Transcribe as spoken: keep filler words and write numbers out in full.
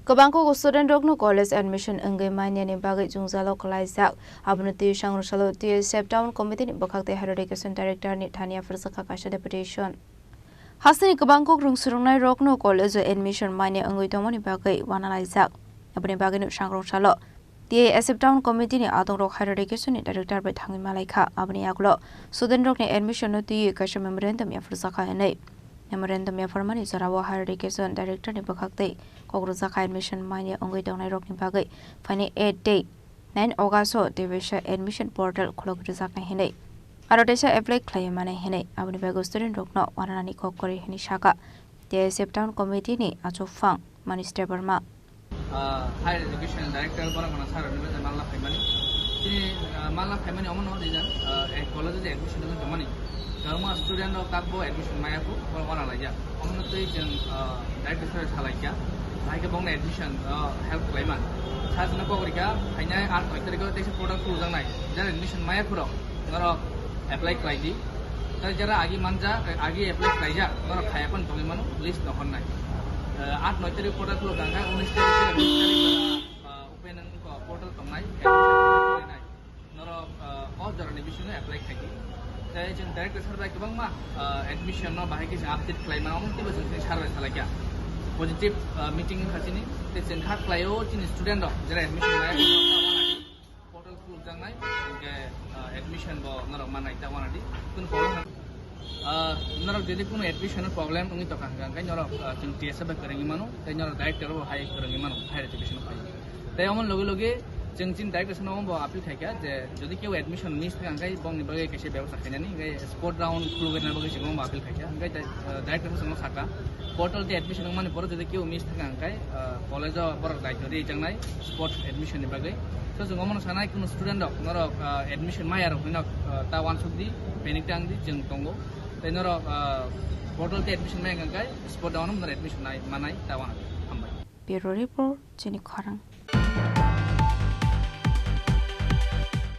Kwbangkuk student rokno college admission wngwi manyani bagwi jwngjalo kwlaijak. Abono twi sangrwngsalo T S F Town Committee ni bwkhak tei Higher Education Director ni thani yapharjakha kaisa deputation. Hasteni kwbangkuk rwngswrwngnai rokno college o admission manya wngwi tongmani bagwi uanalaijak. Aboni bagwino sangrwngsalo T S F Town Committee ni adongrok Higher Education ni Director bai thangwi malaikha. Aboni yagulo student rokni admission no twiwi kaisa memorandum yapharjakha hinwi. Memorandum yapharmani jorao Higher Education Director ni bwkhak tei kok rwjakha admission manya wngwi tongnai rokni bagwi phaini eight tei nine August o teisa admission portal khulok rwjaknai hinwi. Aro teisa apply khlaiwi manai hinwi. Aboni bagwi student rokno uananani kok kwrwi hinwi sakha T S F Town Committee ni achukphang Manish Debbarma. Ah, Higher Education Director borok gana sir ni bwsai manla phaimani. Chini, ah, manla phaimani omono reason, ah, ek college o je admission wngwi tongmani. Kwbangma student rok takbo admission maya kho, borok wana laijak. Omono twi chwng, ah, director sir salaikha. Hai khe bongni admission, ah, help khlaiman. Sir jino kok rikha, phainai aat noi tarikh o teisa portal khuljaknai. Jara admission maya phuru norok apply khlai di. Tei jara agi manja, agi apply khlaijak, norok khaya phano tongwi mano, list no honnai. Eh, aat noi tarikh portal khuluk kha, unis tarikh, bish tarikh, ah, open wng kha portal tongnai, admission khlainai. Norok, ah, o jorani bisingo apply khai di. Tei chwng director sir bai kwbangma, ah, admission no bahai khe chwng update khlai mano, omo teibo chwng chini sir bai salai kha. Positive, ah, meeting wngkha chini, tei chwng kha khlaio chini student rok, jera admission lai portal khulukjaknai, hingke, ah, admission bo norok manai ta wanadi. Kun problem, ah, norok jodi kuno admission problem wngwi tongkha hingka hingke norok, ah, chwng T S F bai kwrwngwi mano, tei norok director bo hai kwrwngwi mano, higher education bai. Tei omo loge loge chwng chini director no bo appeal khaikha je jodi keu admission miss thangkha hingke bongni bagwi kaisa bebosta khainani, hingke sport round khulugwi bagwi chwng bo appeal khaikha, hingke tei, ah, director no sakha portal tei admission wngmani pore jodi keu miss thangkha hingke, ah, college o borok daityo rijaknai sport admission ni bagwi. So, chwng omono sanai, kuno student rok, norok, ah, admission maya rok hinwi, ah, ta wansuk di, panic ta wng di, chwng tongo. Tei norok, ah, portal tei admission maya hwnkhai, spot down norok admission nai, manai, ta wana di. Hambai. Bureau Report, chini khorang.